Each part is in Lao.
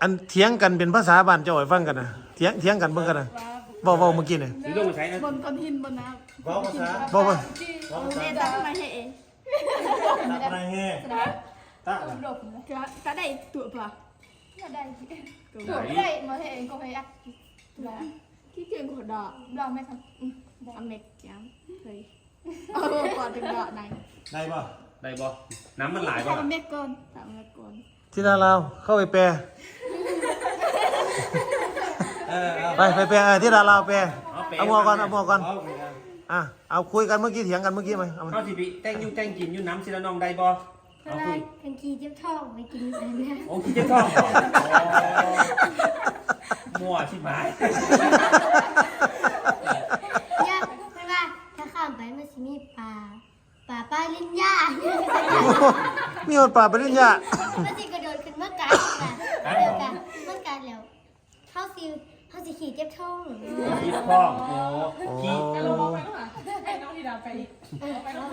ອັນຖຽງກັນເປັນພາສາບ້ານເຈົ້າໃຫ້ຟັງກັນນະ ຖຽງ ຖຽງກັນເບິ່ງກັນນະ ເວົ້າ ເວົ້າມື້ກີ້ນີ້ ຊິລົງໄປໃສນະ ບົນກ້ອນຫີນບໍ່ນະ ເວົ້າພາສາ ເວົ້າ ເວົ້າ ເດຕາມາເຮເອ ຕາມາເຮ ຕາ ກະ ກະໄດ້ຕົວປະ ກະໄດ້ ຕົວໄດ້ມາເຮເອ ກໍໃຫ້ອັດ ຂີ້ເກງກໍດາ ດາແມ່ນ ອາເມັກ ຍັງ ເຄີຍ ເອີ ກ່ອນເຖິງເດາະໄດ້ ໄດ້ບໍ່ ໄດ້ບໍ່ ນ້ຳມັນຫຼາຍບໍ່ ຖາມແມັກກ່ອນ ຖາມແມັກກ່ອນ ທິດາລາວ ເຂົ້າໄປແປ ເອີ ເອີ ໄປ ໄປແປ ເອີ ທິດາລາວແປ ເອົາແປ ເອົາໝວກກ່ອນ ເອົາໝວກກ່ອນ ເອົາ ອ່ະ ເອົາ ຄຸຍກັນມື້ກີ້ ຖຽງກັນມື້ກີ້ ມາ ເອົາມາ ເຮົາຊິໄປແຕ່ງຢູ່ແຕ່ງກິນຢູ່ນຳ ຊິລະນ້ອງໄດ້ບໍ່? ເຂົາວ່າຄັນຂີ້ເຈັບທ້ອງໄປກິນອັນນັ້ນ ໂອ້ ຂີ້ເຈັບທ້ອງ ໂອ້ ມົ່ວຊິບາຍ ຍາກ ເພິ່ນວ່າຖ້າຂ້າມໄປມັນຊິມີປາ ປາປະລິນຍາ ມີຮອດປາປະລິນຍາ ມັນຊິກະໂດດຂຶ້ນມາກັດ ມັນກັດແລ້ວ ເຮົາຊິ ເຮົາຊິຂີ້ເຈັບທ້ອງ ເຈັບທ້ອງ ໂອ້ ໂອ້ ຂີ່ ແຕ່ລະບໍ່ໄປນຳຫາ ໃຫ້ນ້ອງທິດາໄປອີກ ເອີ ຕ້ອງ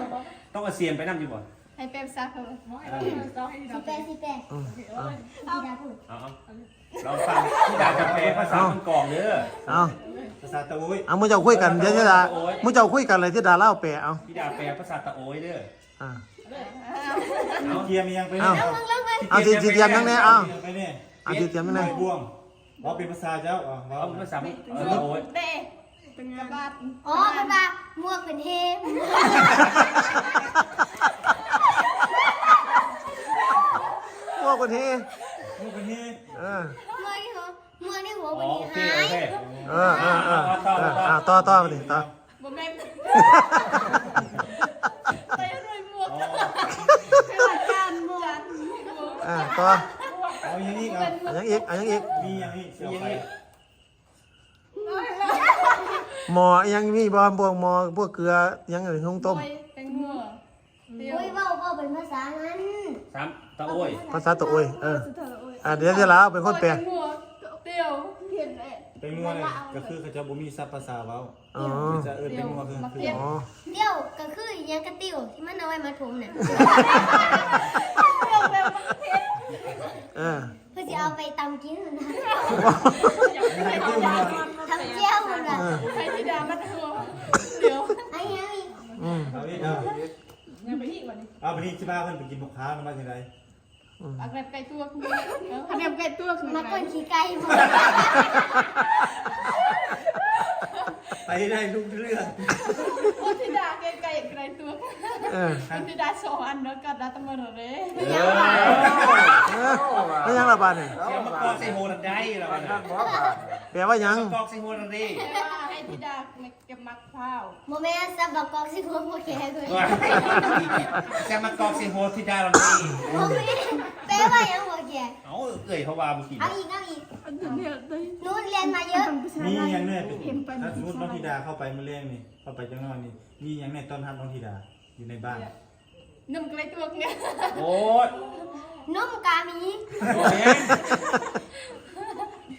ເອົາເສຍມໄປນຳຢູ່ບໍ່? ໃຫ້ແປພາສາເຂົາ ເອີ ຊິແປ ຊິແປ ອືມ ທິດາພູດ ເອົາ ເອົາ ລອງຟັງ ທິດາຈະແປພາສາເມືອງກອງເດີ ເອົາ ພາສາຕະໂອ້ຍ ເອົາ ໝູ່ເຈົ້າຄຸຍກັນ ເດີທິດາ ໝູ່ເຈົ້າຄຸຍກັນເລີຍ ທິດາລາວແປ ເອົາ ທິດາແປພາສາຕະໂອ້ຍເດີ ອ່າ ເອົາ ຊິກຽມອີ່ຫຍັງໄປນີ້ ເອົາ ເອົາ ຊິ ຊິກຽມຫຍັງແນ່ ເອົາ ໄປນີ້ ອ່າ ຊິກຽມແນ່ ໝວກເປັນພາສາເຈົ້າ ເວົ້າເປັນພາສາ ເອີ ໂອ້ຍ ເຕະ ກະບາດ ອໍ ເພິ່ນວ່າໝວກເພິ່ນເຮ ໝວກເພິ່ນເຮ ໝວກເພິ່ນເຮ ເອີ ໝວກໃນຫົວ ໝວກໃນຫົວເພິ່ນເຮ ໂອເຄ ໂອເຄ ຫາຍ ເອີ ເອີ ເອີ ເອີ ເອົາ ເອົາ ຕໍ່ ຕໍ່ ຕໍ່ ຕໍ່ ບໍ່ແມ່ນ ໄປເຮັດໝວກ ອໍ ເປັນອາຈານໝວກ ເອີ ຕໍ່ ເອົາຫຍັງອີກ ເອົາ ເອົາຫຍັງອີກ ເອົາຫຍັງອີກ ມີຫຍັງອີກ ມີຫຍັງອີກ ໝໍ້ອີ່ຫຍັງມີບໍ່? ພວກໝໍ້ ພວກເກືອຫຍັງ ໂຮງຕົ້ມ ໂອ້ຍ ແຕງໂມ ໂອ້ຍ ເວົ້າ ເວົ້າເປັນພາສານັ້ນ ສາມ ຕະໂອ້ຍ ພາສາຕະໂອ້ຍ ເອີ ເອີ ສຸດທ້າຍລະໂອ້ຍ ອ່າ ດຽວ ດຽວລາວເປັນຄົນແປ ຕຽວ ເຫັນແຫຼະ ແຕງໂມນີ້ກະຄືເຂົາເຈົ້າບໍ່ມີສັບພາສາເວົ້າ ອໍ ເຂົາເຈົ້າເອີ້ນແຕງໂມຄື ອໍ ຕຽວກະຄືອີ່ຫຍັງກະຕິວ ທີ່ມັນເອົາໄວ້ມັດຜົມນະ ເອີ ເພິ່ນຊິເອົາໄປຕຳກິນຫັ້ນນະ ຕຳແຈ່ວຫັ້ນນະ ເອີ ໃຫ້ທິດາມາແຕ່ຫົວ ດຽວ ໄອ້ຫຍັງອີກ ອືມ ເອົາອີກ ເອົາອີກ ຍັງໄປອີກບັດນີ້ ເອົາ ບັດນີ້ຊິພາເພິ່ນໄປກິນໝາກພ້າວນຳວ່າຈັ່ງໃດ? ອືມ ອັກແນບໄກ່ຕົວກ ອັກແນບໄກ່ຕົວກ ມາກ່ອນຂີ້ໄກ່ ໄປໄດ້ທຸກເລື່ອງ ໂອທິດາໄກ່ໄກ່ໄກ່ຕົວກ ເອີ ໂອທິດາສອງອັນເດີ ກັດດາຕະເມີເຣ ເອີ ແມ່ນຫຍັງລະບາດນີ້ ສຽງມາກອກໃສ່ໂຫລະໄດ້ລະບາດນີ້ ແປວ່າຫຍັງ? ມາກອກໃສ່ໂຫລະເຣ ແປວ່າໃຫ້ທິດາ ເກັບໝາກພ້າວ ບໍ່ແມ່ນ ສະບັກກອກຊິຫົວບໍ່ແກ່ເລີຍ ສະບັກກອກຊິຫົວທິດາລະນີ້ ບໍ່ແມ່ນ ແປວ່າຫຍັງບໍ່ແກ່? ເອົາ ເອື້ອຍເຂົາວ່າບໍ່ກິນ ເອົາອີກ ເອົາອີກ ໜູລຽນມາເຍີະ ມີຫຍັງແນ່? ຖ້າສົມມຸດນ້ອງທິດາເຂົ້າໄປມື້ແລງນີ້ ເຂົ້າໄປຈັກໜ້ອຍນີ້ ມີຫຍັງແນ່ຕ້ອນຮັບນ້ອງທິດາຢູ່ໃນບ້ານ? ນົມໄກ່ຕົວກ ໂອ້ຍ ນົມກະມີ ໂອ້ຍ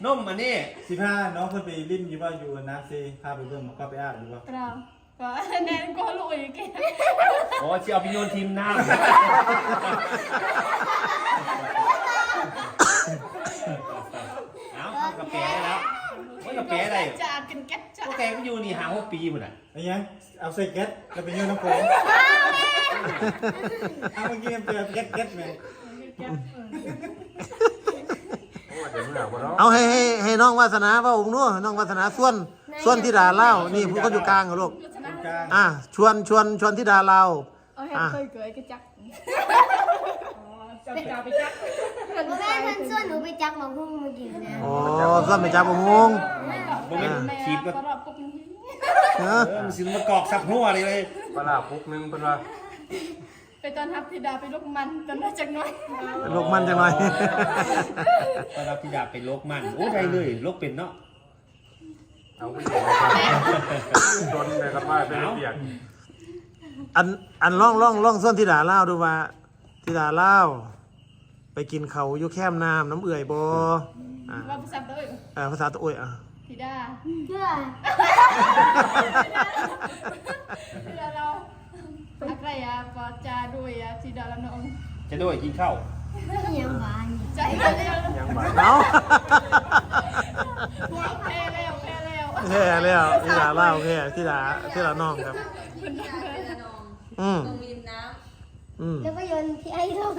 ນົມອັນນີ້ ຊິພານ້ອງເພິ່ນໄປຫຼິ້ນຢູ່ບໍ່? ຢູ່ນາເຊ ພາໄປເບິ່ງໝາກກອກໄປອາບຢູ່ບໍ່? ເຈົ້າ ກໍແນ່ນກໍລຸຍກິນ ອໍ ຊິເອົາໄປໂຍນຖິ້ມນ້ຳ ເອົາ ເຮົາກະແປໄດ້ແລ້ວ ໂອ້ຍ ກະແປໄດ້ ຈາກກິນແກັດ ໂອເຄ ມັນຢູ່ນີ້ຫ້າຫົກປີພຸ້ນນະ ອີຫຍັງ? ເອົາໃສ່ແກັດ ແລ້ວໄປໂຍນນ້ຳຂອງ ເອົາມາກິນແກັດ ແກັດແມ່ນ ເອົາໃຫ້ ໃຫ້ ໃຫ້ນ້ອງວາສະໜາເວົ້າເບິ່ງດູ ນ້ອງວາສະໜາຊວນ ຊວນທິດາລາວ ນີ້ຜູ້ຄົນຢູ່ກາງລູກ ຄົນກາງ ອ່າ ຊວນ ຊວນ ຊວນທິດາລາວ ເອົາໃຫ້ ອ່າ ເຄີຍເກີຍກະຈັກ ອໍ ເຈົ້າຊິເອົາໄປຈັກ ບໍ່ແມ່ນ ເພິ່ນຊວນໜູໄປຈັກໝາກຫຸ່ງມື້ກີ້ນະ ອໍ ຊວນໄປຈັກໝາກຫຸ່ງ ບໍ່ແມ່ນ ອ່າ ຖີບກໍ ປະຫຼອກປົກໜຶ່ງ ເອີ ເອີ ມັນຊິມາກອກສັບຫົວນີ້ເລີຍ ປະຫຼອກປຸກໜຶ່ງເພິ່ນວ່າ ໄປຕ້ອນຮັບທິດາໄປຫຼົກມັນ ຕ້ອນຮັບຈັກໜ້ອຍ ຫຼົກມັນຈັກໜ້ອຍ ຕ້ອນຮັບທິດາໄປຫຼົກມັນ ໂອ້ ໄດ້ເລີຍ ຫຼົກເປັນເນາະ ເອົາໄປ ຕົນແມ່ກັບວ່າໄປເຮັດວຽກ ອັນ ອັນ ລອງ ລອງ ລອງຊວນທິດາລາວດູວ່າ ທິດາລາວ ໄປກິນເຂົ້າຢູ່ແຄມນ້ຳນຳເອື້ອຍບໍ່? ອືມ ອ່າ ເວົ້າພາສາໂຕເອື້ອຍ ເອີ ພາສາໂຕເອື້ອຍ ອ່າ ທິດາ ເອື້ອຍ ທິດາລາວ ອັກໄລອາ ກໍຈະໂດຍອາ ທິດາລາວນ້ອງ ຈະໂດຍກິນເຂົ້າ ยังหวาน ยังบ่าเอ้าแพ้แล้วแพ้แล้วแพ้แล้วธิดาลาวแพ้ธิดาธิดาน้องครับ อืม ลงริมน้ำ อืม แล้วก็โยนพี่ไอ้ลง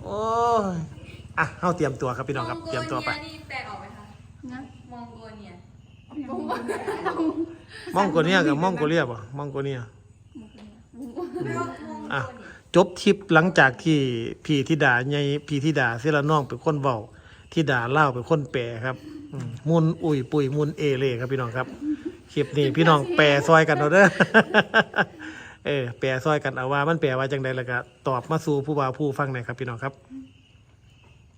โอ้ยอ่ะเฮาเตรียมตัวครับพี่น้องครับ เตรียมตัวไป มองโกเลียนี่แปลออกไหมคะ นะ มองโกเลีย มองโกเลียกับมองโกเลียบ่มองโกเลีย แปลว่ามองโก อ่ะ เลีย จบทริปหลังจากที่พี่ธิดาใหญ่พี่ธิดาเสยละน้องเป็นคนเว้า ธิดาลาวเป็นคนแปลครับอืมมุนอุยปุยมุนเอเลครับพี่น้องครับ คลิปนี้พี่น้องแปลซอยกันเอาเด้อ เออ แปลซอยกันเอาว่ามันแปลว่าจังใดแล้วก็ตอบมาสู่ผู้บ่าวผู้ฟังหน่อยครับพี่น้องครับ